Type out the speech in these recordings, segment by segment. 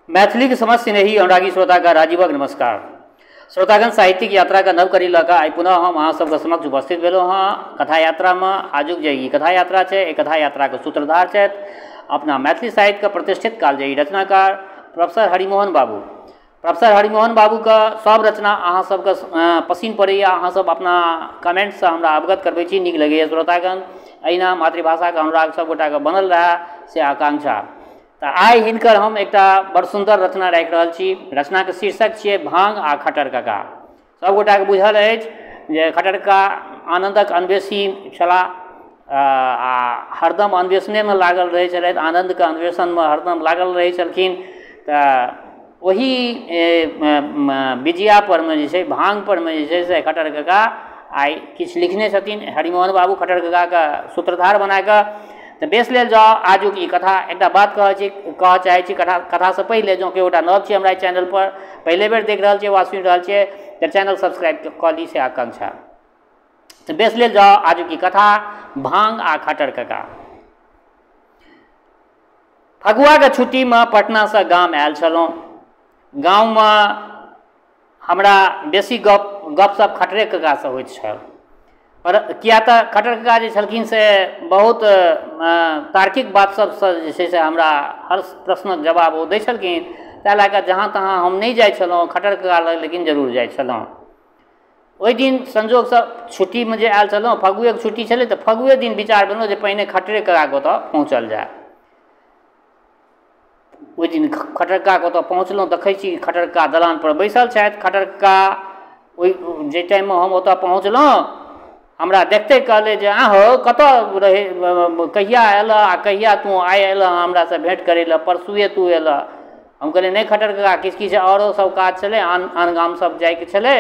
मैथिलीक समस्त स्नेही अनुरागी श्रोताके राजीवक नमस्कार। श्रोतागण, साहित्यिक यात्राके नव कड़ी लऽ कऽ आइ पुनः हम अहाँ सबके समक्ष उपस्थित भेलहुँ हँ कथा यात्रामे। आजुक जे ई कथा यात्रा छै, एहि कथा यात्राके सूत्रधार छथि अपना मैथिली साहित्यके प्रतिष्ठित कालजयी रचनाकार प्रोफेसर हरिमोहन बाबू। प्रोफेसर हरिमोहन बाबूके सब रचना अहाँ सबके पसिन पड़ैए, अहाँ सब अपना कमेन्टसँ हमरा अवगत करबै छी, नीक लगैए। श्रोतागण, एहिना मातृभाषाके अनुराग सब गोटाके बनल रहै से आकांक्षा। तऽ आइ हिनकर हम एकटा बड़ सुन्दर रचना राखि रहल छी। रचनाके शीर्षक छियै भाँग आ खट्टर कका। सब गोटाके बुझल अछि जे खट्टर कका आनन्दक अन्वेषी छलाह आ हरदम अन्वेषणेमे लागल रहै छलथि, आनन्दके अन्वेषणमे हरदम लागल रहै छलखिन। तऽ ओही विजया परमे जे छै, भाँग परमे जे छै से खट्टर कका आइ किछु लिखने छथिन। हरिमोहन बाबू खट्टर ककाके सूत्रधार बनाकऽ तऽ बेस लेल जाउ आजुक ई कथा। एकटा बात कहऽ चाहै छी कथासँ पहिले, जँ केओ गोटा नव छी हमरा एहि चैनलपर, पहिले बेर देख रहल छियै वा सुनि रहल छियै तऽ चैनल सब्सक्राइब कऽ ली से आकांक्षा। तऽ बेस लेल जाउ आजुक ई कथा भाँग आ खट्टर कका। फगुआके छुट्टीमे पटनासँ गाम आयल छलहुँ। गाममे हमरा बेसी गपशप खट्टरे ककासँ होइत छल, पर किया तऽ खट्टर कका जे छलखिन से बहुत तार्किक बात सबसँ जे छै से हमरा हर प्रश्नक जवाब ओ दै छलखिन। ताहि लए कऽ जहाँ तहाँ हम नहि जाइ छलहुँ, खट्टर कका लग लेकिन जरूर जाइ छलहुँ। ओहि दिन संजोगसँ छुट्टीमे जे आयल छलहुँ, फगुएके छुट्टी छलै, तऽ फगुए दिन विचार भेलहुँ जे पहिने खट्टरे ककाके ओतऽ पहुँचल जाय। ओहि दिन खट्टर ककाके ओतऽ पहुँचलहुँ, देखै छी खट्टर कका दलानपर बैसल छथि। खट्टर कका ओहि जाहि टाइममे हम ओतऽ पहुँचलहुँ, हमरा देखते कहलै जे आहो कतऽ रहै, कहिया अयलह आ कहिया तू आइ अयलह हमरासँ भेँट करै लए, परसुए तू अयलह। हम कहलियै नहि खट्टर कका, किछु किछु आओरो सब काज छलै, आन आन गाम सब जाइके छलै,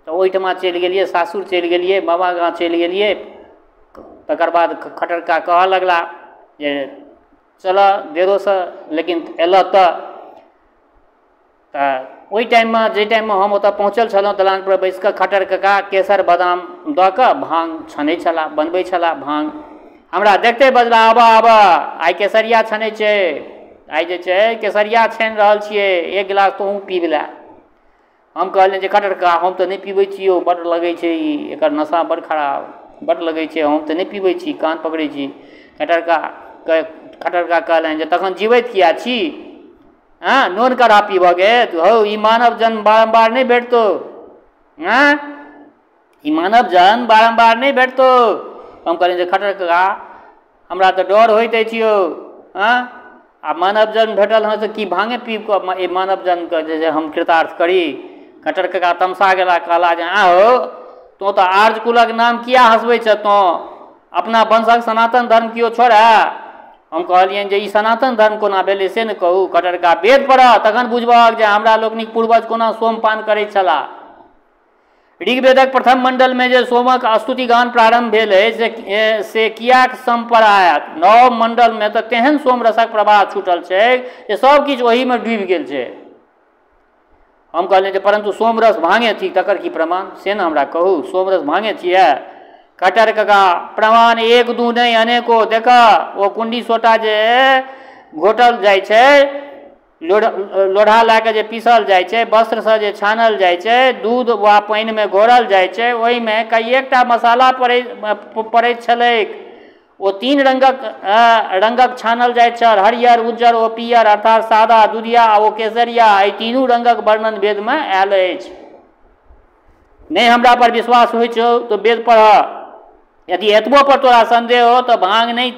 तऽ ओहिठमा चलि गेलियै, सासुर चलि गेलियै, मामा गाम चलि गेलियै। तकर बाद खट्टर कका कहऽ लगला जे चलऽ देरोसँ लेकिन अयलह तऽ ओहि टाइममे जाहि टाइममे हम ओतऽ पहुँचल छलहुँ, दलानपर बैसिकऽ खट्टर कका केसर बादाम दऽ कऽ भाँग छानै छलाह, बनबै छलाह भाँग। हमरा देखते बजला आबऽ आबऽ, आइ केसरिया छानै छै, आइ जे छै केसरिया छानि रहल छियै, एक गिलास तोहूँ पीब लए। हम कहलियनि जे खट्टर कका हम तऽ नहि पीबै छी यौ, बड्ड लगै छै ई, एकर नशा बड्ड खराब, बड्ड लगै छै, हम तऽ नहि पीबै छी, कान पकड़ै छी। खट्टर कका कहलनि जे तखन जीवैत किया छी, हँ नोन कड़ा पीबऽके हौ, ई मानव जन्म बारम्बार नहि भेटतौ, हँ ई मानव जन्म बारम्बार नहि भेटतौ। हम कहलियनि जे खट्टर कका हमरा तऽ डर होइत अछि यौ, हँ आ मानव जन्म भेटल हँ तऽ की भाँगे पीब कऽ एहि मानव जन्मके जे हम कृतार्थ करी। खट्टर कका तमसा गेला, कहला जे आहो तोँ तऽ आर्य कुलक नाम किया हँसबै छह, तोँ अपना वंशक सनातन धर्म केओ छोड़ै। हम कहलियनि जे ई सनातन धर्म कोना भेलै से ने कहू। खट्टर कका वेद पढ़ह तखन बुझबहक जे हमरा लोकनिक पूर्वज कोना सोमपान करैत छलाह। ऋग्वेदक प्रथम मण्डलमे जे सोमक स्तुति गान प्रारम्भ भेल अछि से कियाक सम पर आयत। नव मण्डलमे तऽ तेहन सोमरसक प्रवाह छूटल छै जे सब किछु ओहिमे डूबि गेल छै। हम कहलियनि जे परन्तु सोमरस भाँगे थिक तकर की प्रमाण, से ने हमरा कहू, सोमरस भाँगे छियै। खट्टर कका प्रमाण एक दू नहि अनेको, देख ओ कुण्डी सोटा जे घोटल जाइ छै, लोढ़ा लए कऽ जे पीसल जाइ छै, वस्त्रसँ जे छानल जाइ छै, दूध वा पानिमे घोरल जाइ छै, ओहिमे कइएकटा मसाला पड़ैत छलैक। ओ तीन रङ्गक छानल जाइत छल, हरियर, उज्जर ओ पियर, अर्थात सादा, दुधिया आ ओ केसरिया। एहि तीनू रङ्गक वर्णन वेदमे आयल अछि। नहि हमरा पर विश्वास होइ छौ तऽ वेद पढ़ह, यदि एतबो पर तोरा सन्देह हो तऽ भाँग नहि,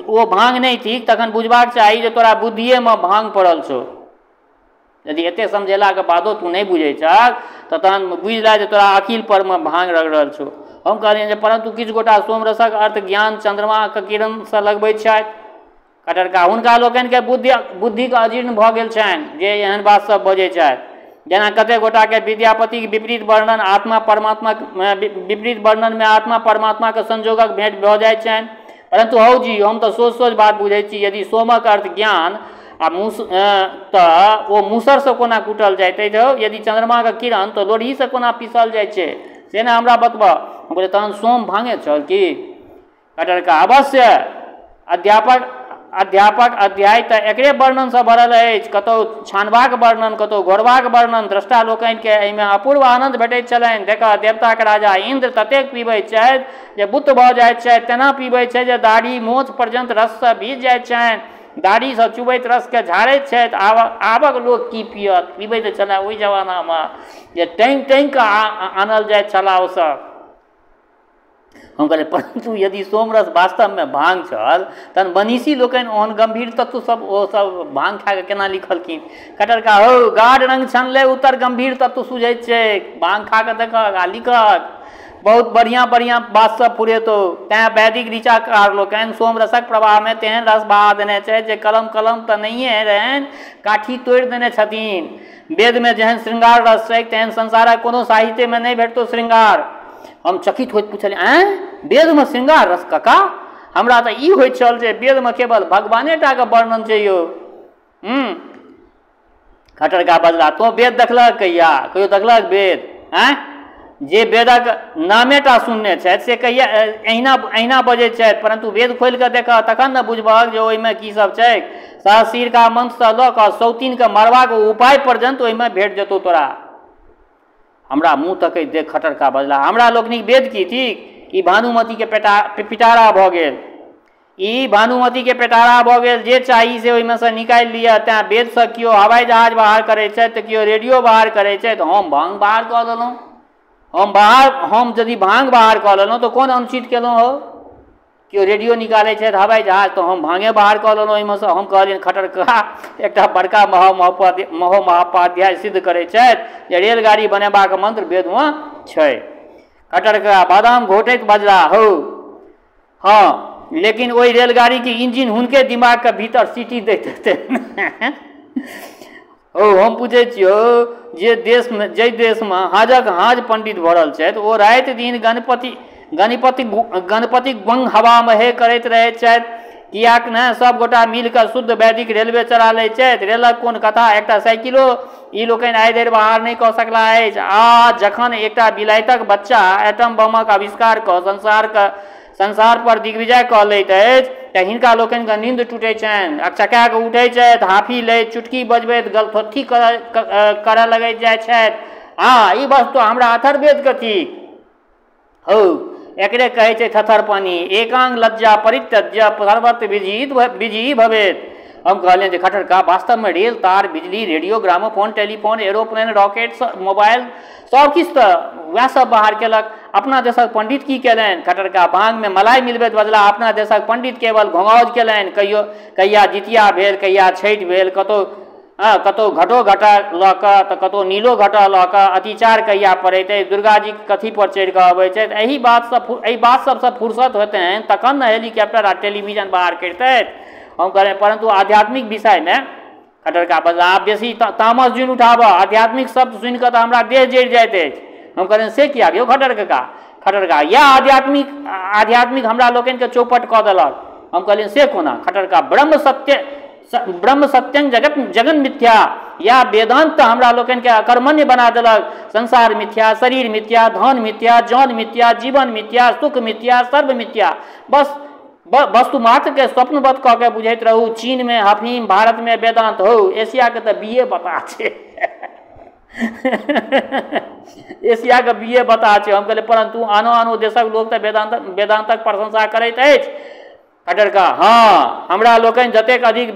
ओ भाँग नहि थिक, तखन बुझबाक चाही जे तोरा बुद्धिएमे भाँग पड़ल छौ। यदि एते समझेलाके बादो तू नहि बुझै छहक तऽ तहन बुझि लए जे तोरा अकिल परमे भाँग रगड़ल छौ। हम कहलियनि जे परन्तु किछु गोटा सोमरसक अर्थ ज्ञान चन्द्रमाके किरणसँ लगबैत छथि। खट्टर कका हुनका लोकनिके बुद्धिके अजीर्ण भऽ गेल छनि जे एहन बात सब बजै छथि। जेना कतेक गोटाके विद्यापतिक विपरीत वर्णन आत्मा परमात्मा विपरीत वर्णनमे आत्मा परमात्माके संजोगक भेंट भऽ जाइ छनि। परन्तु हौ जी, हम तऽ सोझ सोझ बात बुझै छी, यदि सोमक अर्थ ज्ञान आ तऽ ओ मूसरसँ कोना कुटल जाइत अछि हौ, यदि चन्द्रमाके किरण तऽ लोढ़ीसँ कोना पीसल जाइ छै, से ने हमरा बतबऽ। हम कहलियै तहन सोम भाँगे छल की? खट्टर कका अवश्य। अध्यापक अध्यापक अध्याय तऽ एकरे वर्णनसँ भरल अछि। कतहु छानबाक वर्णन, कतहु घोरबाक वर्णन। द्रष्टा लोकनिके एहिमे अपूर्व आनन्द भेटैत छलनि। देखह, देवताके राजा इन्द्र ततेक पीबैत छथि जे बुत्त भऽ जाइत छथि, तेना पीबैत छथि जे दाढ़ी मोछ पर्यन्त रससँ भीज जाइत छनि, दाढ़ीसँ चुबैत रसके झाड़ैत छथि। आबक लोक की पियत? पीबैत छलै ओहि जमानामे जे टाँगि टाँगि कऽ आनल जाइत छलाह ओसभ। हम कहलियै, परन्तु यदि सोमरस वास्तवमे भांग छल तहन मनीषी लोकनि ओहन गम्भीर तत्व सब ओसभ भांग खा कऽ केना लिखलखिन? खट्टर का हौ, गाढ़ रंग छनले उत्तर गम्भीर तत्व सुझैत छै। भांग खा कऽ देखहक आ लिखक, बहुत बढ़िआँ बढ़िआँ बात सब फुरेतौ। तैँ वैदिक ऋचाकार लोकनि सोमरसक प्रवाहमे तेहन रस बहा देने छथि जे कलम कलम तऽ नहिए रहनि, काठी तोड़ि देने छथिन। वेदमे जेहन श्रृंगार रस छै तेहन संसारक कोनो साहित्यमे नहि भेटतौ श्रृंगार। हम चकित होइत पुछलियै, आँय, वेदमे श्रृंगार रस कका? हमरा तऽ ई होइत छल जे वेदमे केवल भगवाने टाके वर्णन छै यौ। खट्टर का बजला, तोँ वेद देखलक कहिया? कहियो देखलक वेद? आँय, जे वेदक नामेटा सुनने छथि से कहिया एहिना एहिना बजैत छथि, परन्तु वेद खोलि कऽ देखह तखन ने बुझबहक जे ओहिमे की सब छै। सहसीर का मंत्रसँ लऽ कऽ सौतीनके मारबाक उपाय पर्यन्त ओहिमे भेट जेतौ तोरा। हमरा मुँह तकैत देख खट्टर का बजला, हमरा लोकनिक वेद की थिक? ई भानुमतीके पिटारा भऽ गेल, ई भानुमतीके पेटारा भऽ गेल। जे चाही से ओहिमे सँ निकालि लिअ। तैँ वेदसँ केओ हवाई जहाज बाहर करै छथि तऽ केओ रेडियो बाहर करै छथि। हम भांग बाहर कऽ लेलहुँ। हम यदि भांग बाहर कऽ लेलहुँ तऽ कोन अनुचित केलहुँ हौ? केओ रेडियो निकालै छथि, हवाई जहाज, तऽ हम भांगे बाहर कऽ लेलहुँ ओहिमे सँ। हम कहलियनि, खट्टर कका, एकटा बड़का महोपाध्याय सिद्ध करै छथि जे रेलगाड़ी बनेबाक मंत्र वेदमे छै। खट्टर कका बादाम घोटैत बजला, हौ हँ, लेकिन ओहि रेलगाड़ीके इंजिन हुनके दिमागके भीतर सीटी दैत हेतै। हौ, हम पूछै छियौ जे देशमे, जाहि देशमे हाँजक हाँज पंडित भरल छथि, ओ राति दिन गणपति गणपति गणपति गंग हवामे हे करैत रहैत छथि, किएक ने सब गोटा मिल कऽ शुद्ध वैदिक रेलवे चला लै छथि? रेलक कोन कथा, एकटा साइकिलो ई लोकनि आइ धरि बाहर नहि कऽ सकला अछि। आ जखन एकटा विलायतक बच्चा एटम बमक आविष्कार कऽ संसार पर दिग्विजय कऽ लैत अछि तऽ हिनका लोकनिके नींद टूटै छनि, अकचका कऽ उठै छथि, हाफी लैत चुटकी बजबैत गलथोथी करऽ लगैत जाइ छथि। हँ, ई वस्तु हमरा अथर्ववेदके थिक। हौ, एकरे कहै छै थथर पानी, एकांग लज्जा परित्यज्य सर्वत्र विजयी भवेत। हम कहलियनि जे खट्टर का, वास्तवमे रेल, तार, बिजली, radio, gramophone, telephone, aeroplane, rocket, mobile सब किछु तऽ वएह सब बाहर केलक। अपना देशक पंडित की केलनि? खट्टर का भांगमे मलाई मिलबैत बजला, अपना देशक पंडित केवल घोंघाउज केलनि। कहियो कहिया जितिया भेल, कहिया छठि भेल, कतहु कतहु घटो घटा लऽ कऽ तऽ कतहु नीलो घटा लऽ कऽ, अतिचार कहिया पड़ैत अछि, दुर्गाजी कथी पर चढ़ि कऽ अबै छथि, एहि बात सबसँ फुर्सत होतनि तखन ने हेलीकॉप्टर आ टेलीविजन बाहर करितथि। हम कहलियै, परन्तु आध्यात्मिक विषयमे? खट्टर का बजला, आब बेसी तामस जुनि उठाबह, आध्यात्मिक शब्द सुनि कऽ तऽ हमरा देह जरि जाइत अछि। हम कहलियनि, से किया यौ खट्टर काका? खट्टर का, इएह आध्यात्मिक हमरा लोकनिके चौपट कऽ देलक। हम कहलियनि, से कोना? खट्टर का, ब्रह्म सत्यं जगत जगन मिथ्या, या वेदांत तऽ हमरा लोकनिके अकर्मण्य बना देलक। संसार मिथ्या, शरीर मिथ्या, धन मिथ्या, जन मिथ्या, जीवन मिथ्या, सुख मिथ्या, सर्व मिथ्या। बस वस्तु मात्रके स्वप्नवत कऽ के बुझैत रहू। चीनमे हफीम, भारतमे वेदांत। हौ, एशियाके तऽ बीए बता छै, एशियाके बीए बता छै। हम कहलियै, परन्तु आनो आनो देशक लोक तऽ वेदांतक प्रशंसा करैत अछि। खट्टर का, हँ, हमरा लोकनि जतेक अधिक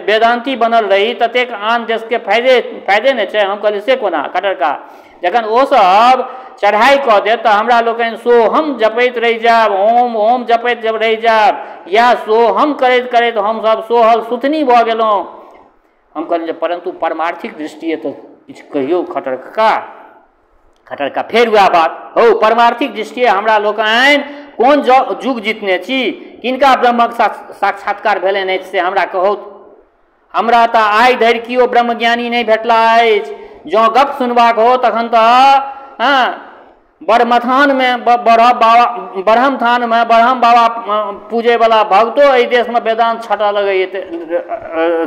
वेदांती बनल रही ततेक आन देशके फायदे नहि छै। हम कहलियै, से कोना? खट्टर का, जखन ओसभ चढ़ाइ कऽ देत तऽ हमरा लोकनि सोहम जपैत रहि जायब, ओम ओम जपैत जब रहि जायब, या सोहम करैत करैत हमसभ सोहल सुथनी भऽ गेलहुँ। हम कहलियै जे परन्तु परमार्थिक दृष्टिए तऽ किछु कहियौ खट्टर कका। खट्टर का फेर वएह बात, हौ, परमार्थिक दृष्टिए हमरा लोकनि कोन जुग जितने छी? किनका ब्रह्मक साक्षात्कार भेलनि अछि से हमरा कहू। हमरा तऽ आइ धरि केओ ब्रह्मज्ञानी नहि भेटला अछि। जँ गप सुनबाक हो तखन तऽ हँ बरमथानमे ब्रह्मथानमे ब्रह्म बाबा पूजैवला भक्तो एहि देशमे वेदांत छटऽ लगैत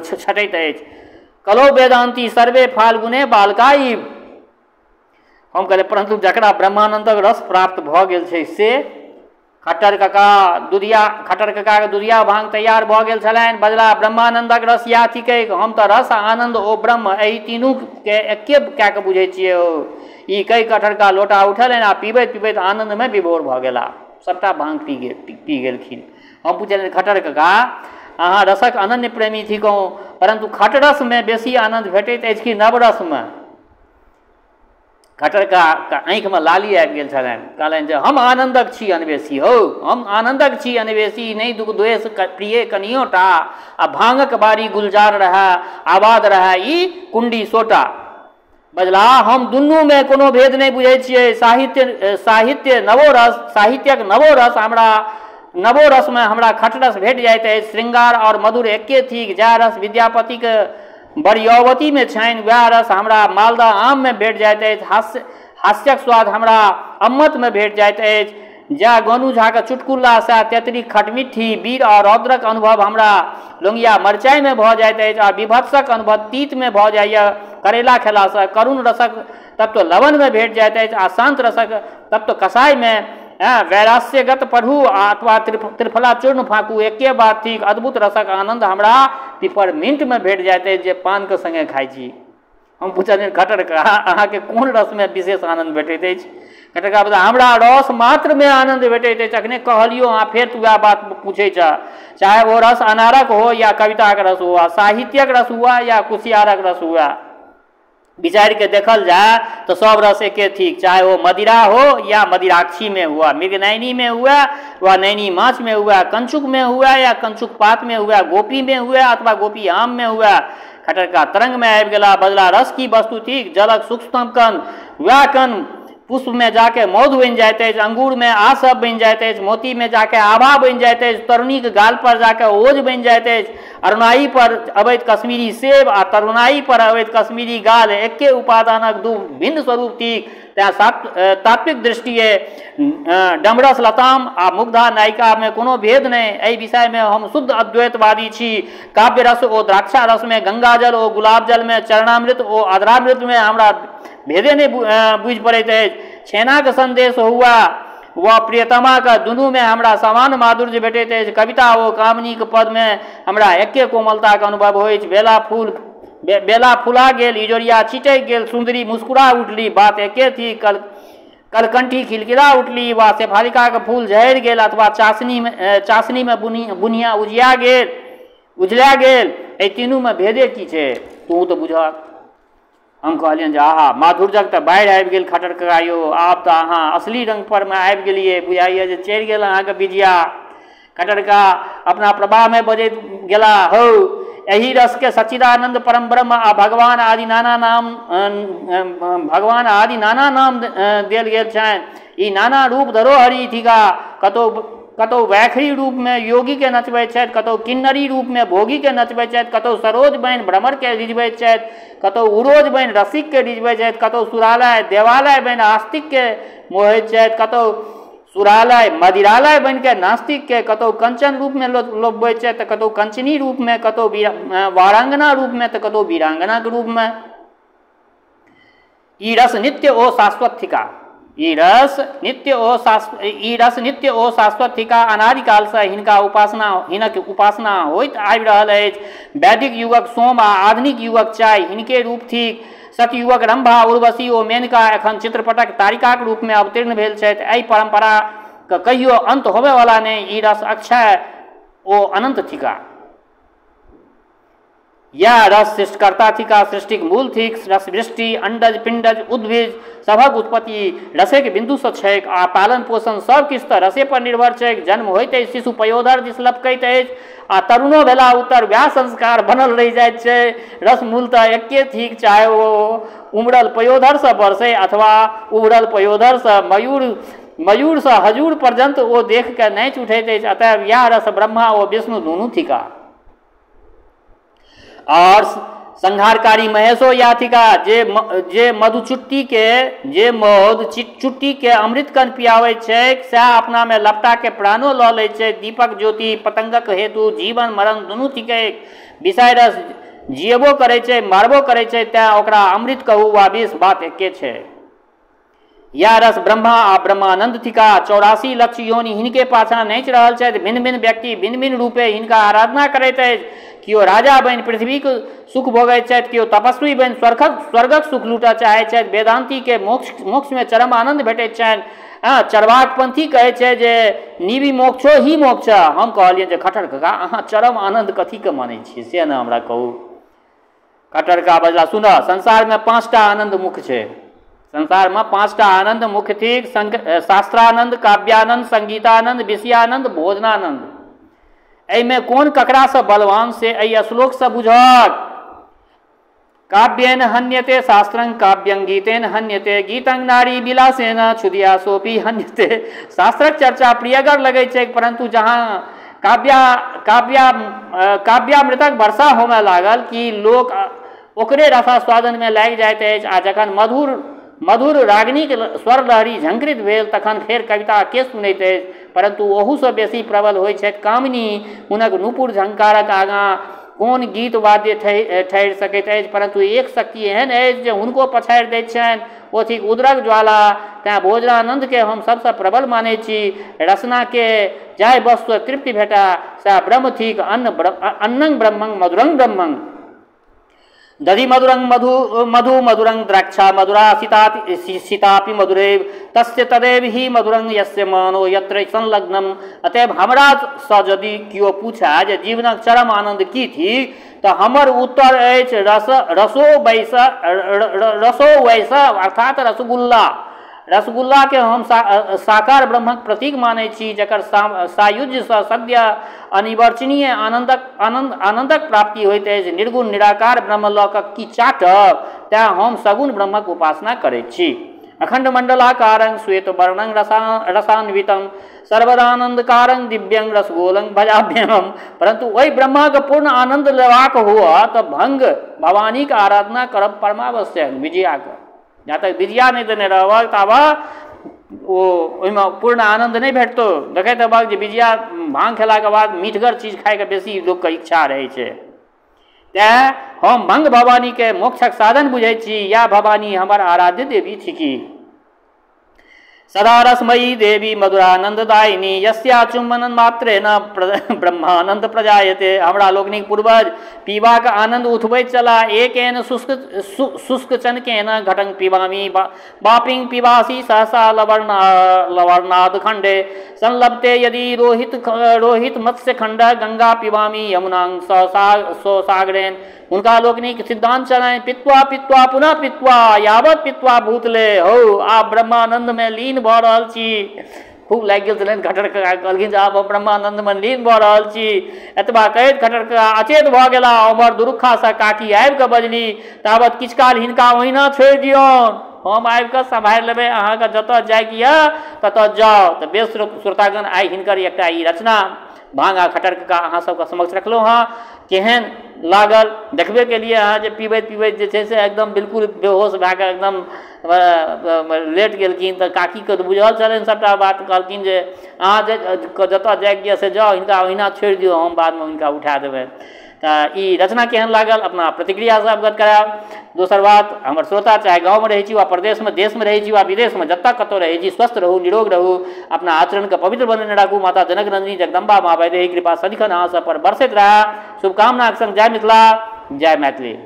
छटैत अछि। कलो वेदांती सर्वे फाल्गुने बालका इव। हम कहलियै, परन्तु जकरा ब्रह्मानन्दक रस प्राप्त भऽ गेल छै से? खट्टर कका दुधिया, खट्टर ककाके दुधिया भांग तैयार भऽ गेल छलनि। बजला, ब्रह्मानन्दक रस इएह थिकै। हम तऽ रस, आनन्द ओ ब्रह्म एहि तीनूके एके कए कऽ बुझै छियै। ओ ई कहि खट्टर कका लोटा उठेलनि आ पीबैत पीबैत आनन्दमे विभोर भऽ गेला, सभटा भांग पी गेलखिन। हम पुछलियनि, खट्टर कका, अहाँ रसक अनन्य प्रेमी थिकहुँ, परन्तु खटरसमे बेसी आनन्द भेटैत अछि कि नवरसमे? खट्टर कका आँखिमे लाली आबि गेल छलनि। कहलनि जे हम आनन्दक छी अन्वेषी हौ, हम आनन्दक छी अन्वेषी, नहि दुख द्वेष प्रिय कनियो टा, आ भांगक बारी गुलजार रहए, आबाद रहए ई कुंडी सोटा। बजला, हम दुनूमे कोनो भेद नहि बुझै छियै। साहित्य नवो रस, साहित्यक नवो रस हमरा, नवो रसमे हमरा खटरस भेट जाइत अछि। श्रृंगार आओर मधुर एके थिक। जएह रस विद्यापतिके बरियवतीमे छनि, वएह रस हमरा मालदह आममे भेट जाइत अछि। हास्यक स्वाद हमरा अम्मतमे भेट जाइत अछि। जएह गोनू झाके चुटकुला सएह तेतरीक खटमिट्ठी। वीर आओर रौद्रक अनुभव हमरा लोंगिया मरचाइमे भऽ जाइत अछि आ विभत्सक अनुभव तीतमे भऽ जाइए करैला खेलासँ। करुण रसक तत्व लवणमे भेट जाइत अछि आ शान्त रसक तत्व कसाइमे। वैरास्यगत पढ़ू आ अथवा त्रिफला चूर्ण फाँकू, एके बात थिक। अद्भुत रसक आनन्द हमरा पिपरमिंटमे भेट जाइत अछि जे पानके सङ्गे खाइ छी। हम पुछलियनि, खट्टर कका, अहाँके कोन रसमे विशेष आनन्द भेटैत अछि? खट्टर कका बजला, हमरा रस मात्रमे आनन्द भेटैत अछि। अखने कहलियौ, अहाँ फेर तू वएह बात पूछै छह। चाहे ओ रस अनारक हो या कविताके रस हुआ, साहित्यक रस हुआ या कुसियारक रस हुआ, विचारि के देखल जाय तऽ सब रस एके थिक। चाहे ओ मदिरा हो या मदिराक्षी में हुआ, मृगनयनी में हुआ वा नैनी माछ में हुआ, कंचुक में हुआ या कंचुक पात में हुआ, गोपी में हुआ अथवा गोपी आम में हुआ। खट्टर कका तरंग में आबि गेला। बजला, रस की वस्तु थिक? जलक सूक्ष्मतम कण। वएह कण पुष्पमे जाके मधु बनि जाइत अछि, अंगूरमे आसव बनि जाइत अछि, मोतीमे जाके आभा बनि जाइत अछि, तरुणीके गाल पर जाके ओज बनि जाइत अछि। अरुणाई पर अबैत कश्मीरी सेब आ तरुणाई पर अबैत कश्मीरी गाल एके उपादानक दू भिन्न स्वरूप थिक। तेँ तात्विक दृष्टिए डमरस लताम आ मुग्धा नायिकामे कोनो भेद नहि। एहि विषयमे हम शुद्ध अद्वैतवादी छी। काव्य रस ओ द्राक्षा रसमे, गंगाजल ओ गुलाब जलमे, चरणामृत ओ अधरामृतमे हमरा भेदे नहि बुझि पड़ैत अछि। छेनाक संदेश हुआ वा प्रियतमाके, दुनूमे हमरा समान माधुर्य भेटैत अछि। कविता ओ कामिनीक पदमे हमरा एके कोमलताके अनुभव होइछ। बेला फुला गेल, इजोरिया छिटकि गेल, सुन्दरी मुस्कुरा उठली, बात एके थिक। कलकंठी खिलखिला उठली वा शेफालिकाके फूल झड़ि गेल अथवा चाशनीमे बुनिया उजिया गेल, उजला गेल, एहि तीनूमे भेदे की छै? तू तऽ बुझक। हम कहलियनि जे आहा, माधुर्यक तऽ बाढ़ि आबि गेल खट्टर कका यौ, आब तऽ अहाँ असली रंग परमे आबि गेलियै, बुझाइए जे चढ़ि गेल अहाँके बिजिया। खट्टर कका अपना प्रवाहमे बजैत गेला, हौ, एहि रसके सच्चिदानंद परम ब्रह्म आ भगवान आदि नाना नाम, भगवान आदि नाना नाम देल गेल छनि। ई नाना रूप धरोहरि थिका। कतहु कतहु वैखरी रूपमे योगीके नचबैत छथि, कतहु किन्नरी रूपमे भोगीके नचबैत छथि, कतहु सरोज बनि भ्रमरके रिझबैत छथि, कतहु उरोज बनि रसिकके रिझबैत छथि, कतहु सुरालय देवालय बनि आस्तिकके मोहैत छथि, कतहु सुरालय मदिरालय बनिके नास्तिकके, कतहु कंचन रूपमे लोभबैत छथि तऽ कतहु कंचनी रूपमे, कतहु वारांगना रूपमे तऽ कतहु वीरांगनाके रूपमे। ई रस नित्य ओ शाश्वत थिका। ई रस नित्य ओ शाश्वत थिका। अनादिकालसँ हिनक उपासना होइत आबि रहल अछि। वैदिक युगक सोम आ आधुनिक युगक चाय हिनके रूप थिक। सतयुगक रंभा, उर्वशी ओ मेनका एखन चित्रपटक तारिकाक रूपमे अवतीर्ण भेल छथि। एहि परम्पराके कहियो अंत होबयवला नहि। ई रस अक्षय ओ अनंत थिका। यैह रस सृष्टिकर्ता थिका, सृष्टिक मूल थिक। रसवृष्टि, अंडज, पिंडज, उद्भिज सभक उत्पत्ति रसेक बिन्दुसँ छैक आ पालन पोषण सब किछु तऽ रसे पर निर्भर छैक। जन्म होइत अछि शिशु पयोधर दिस लपकैत अछि आ तरुणो भेला उत्तर वएह संस्कार बनल रहि जाइत छै। रस मूलतः एके थिक, चाहे ओ उमड़ल पयोधरसँ बरसै अथवा उभरल पयोधरसँ। मयूरसँ हजूर पर्यन्त ओ देख कऽ नाचि उठैत अछि। अतएव यैह रस ब्रह्मा ओ विष्णु दुनू थिका। और संहारकारी महेशो या थिका। जे मधुचुट्टी के, जे मधु चुट्टी के अमृत कण पियाबैत छैक, सएह अपना मे लपटा के प्राणो लऽ लैत छै। दीपक ज्योति पतंगक हेतु जीवन मरण दुनू थिकैक। विषय रस जियबो करै छै, मारबो करै छै, तेँ ओकरा अमृत कहू वा विष, बात एके छै। या रस ब्रह्मा आ ब्रह्मानंद थिका। 84 लक्ष योनि हिनके पाछाँ नाचि रहल छथि। भिन्न भिन्न व्यक्ति भिन्न भिन्न रूपे हिनका आराधना करैत अछि। केओ राजा बनि पृथ्वीक सुख भोगैत छथि, केओ तपस्वी बनि स्वर्गक सुख लूटऽ चाहैत छथि। वेदान्तीके मोक्षमे चरम आनन्द भेटैत छनि। चर्वाकपंथी कहै छै जे निवि मोक्षो ही मोक्ष। हम कहलियनि जे खट्टर काका अहाँ चरम आनन्द कथीके मानै छियै से ने हमरा कहू। खट्टर काका बजला, सुनऽ, संसारमे 5टा आनन्द मुख्य छै। संसारमे 5टा आनन्द मुख्य थिक, शास्त्रानन्द, काव्यानन्द, संगीतानन्द, विषयानन्द, भोजनानन्द। एहिमे कोन ककरासँ बलवान से एहि श्लोकसँ बुझक। काव्येन हन्यते शास्त्रं काव्यं गीतेन हन्यते गीतं नारी विलासेन क्षुदिया सोपी हन्यते। शास्त्रक चर्चा प्रियगर लगै छै, परंतु जहाँ काव्यामृतक वर्षा होमय लागल कि लोक ओकरे रसास्वादनमे लागि जाइत अछि। आ जखन मधुर मधुर रागिनीक स्वर लहरी झंकृत भेल तखन फेर कविता के सुनैत अछि। परंतु ओहूसँ बेसी प्रबल होइत छथि कामिनी। हुनक नूपुर झंकारक आगाँ कोन गीत वाद्य ठहरि सकैत अछि। परंतु एक शक्ति एहन अछि जे हुनको पछाड़ि दैत छनि, ओ थिक उदरक ज्वाला। तैँ भोजनानन्दके हम सबसँ प्रबल मानै छी। रसनाके जाहि वस्तु तृप्ति भेटा सएह ब्रह्म थिक। अन्नं ब्रह्मं मधुरं ब्रह्मं दधि मधुरं मधु मधु मधुरं द्राक्षा मधुरा सीतापि मधुरेव तस्य तदेव ही मधुरं यस्य मानो यत्र संलग्नम। अतएव हमरा सँ यदि केओ पूछा जे जीवनक चरम आनंद की थी तऽ हमर उत्तर अछि रसो वैस रसो वैस अर्थात रसगुल्ला। रसगुल्लाके हम साकार ब्रह्मक प्रतीक मानै छी, जकर सायुज्यसँ सद्य अनिवर्चनीय आनन्दक प्राप्ति होइत अछि। निर्गुण निराकार ब्रह्म लऽ कऽ की चाटब, तेँ हम सगुण ब्रह्मक उपासना करैत छी। अखंड मंडलाकारं श्वेत वर्णं रसान्वितं सर्वदानन्दकारं दिव्यं रसगोलं भजाभ्यहम। परंतु ओहि ब्रह्माके पूर्ण आनन्द लेबाक हुअ तऽ भंग भवानीके आराधना करब परमावश्यक। विजयाके जा तक विजया नहि देने रहबक ताबा ओ ओहिमे पूर्ण आनन्द नहि भेटतौ। देखैत हेबक जे विजया भाँग खेलाके बाद मीठगर चीज खाइके बेसी लोकके इच्छा रहै छै। तेँ हम भंग भवानीके मोक्षक साधन बुझै छी। या भवानी हमर आराध्य देवी थिकी। सदा रसमयी देवी मधुरानन्ददायिनी यस्या चुम्बन मात्रेण ब्रह्मानन्द प्रजायते। हमरा लोकनिक पूर्वज पीबाक आनन्द उठबैत चला। एकेन शुष्क चनकेन घटं पिबामि बापिंग पिबासी सहसा लवर्णाद खंडे संलभते यदि रोहित मत्स्य खंड गंगा पिबामि यमुनां सागरेण। हुनका लोकनिक सिद्धांत चलनि, पित्वा पित्वा पुनः पित्वा यावत पित्वा भूतले। हौ आब ब्रह्मानन्दमे लीन भऽ रहल छी। खूब लागि गेल छलनि खट्टर काका, कहलखिन जे आब हम ब्रह्मानन्दमे लीन भऽ रहल छी। एतबा कहैत खट्टर काका अचेत भऽ गेला। उम्हर दुरुक्खासँ काकी आबि कऽ बजली, ताबत किछु काल हिनका ओहिना छोड़ि दियौन, हम आबि कऽ सम्हारि लेबै, अहाँके जतऽ जाइके यऽ ततऽ जाउ। तऽ बेस श्रोतागण, आइ हिनकर एकटा ई रचना भाँग आ खट्टर काका अहाँ सबके समक्ष रखलहुँ हँ। केहन लागल देखबे केलिए अहाँ जे पीबैत पीबैत जे छै से एकदम बिल्कुल बेहोश भए कऽ एकदम लेट गेलखिन। तऽ काकीके तऽ बुझल छलनि सबटा बात। कहलखिन जे अहाँ जतऽ जाइके यऽ से जाउ, हिनका ओहिना छोड़ि दियौ, हम बादमे हुनका उठा देबनि। तऽ ई रचना केहन लागल अपना प्रतिक्रियासँ अवगत करायब। दोसर बात, हमर श्रोता चाहे गाँवमे रहै छी वा प्रदेशमे, देशमे रहै छी वा विदेशमे, जतऽ कतहु रहै छी, स्वस्थ रहू, निरोग रहू, अपना आचरणके पवित्र बनेने राखू। माता जनक नंदिनी जगदम्बा माँ वैदेही कृपा सदिखन अहाँ सब पर बरसैत रहए। शुभकामनाक संग जय मिथिला, जय मैथिली।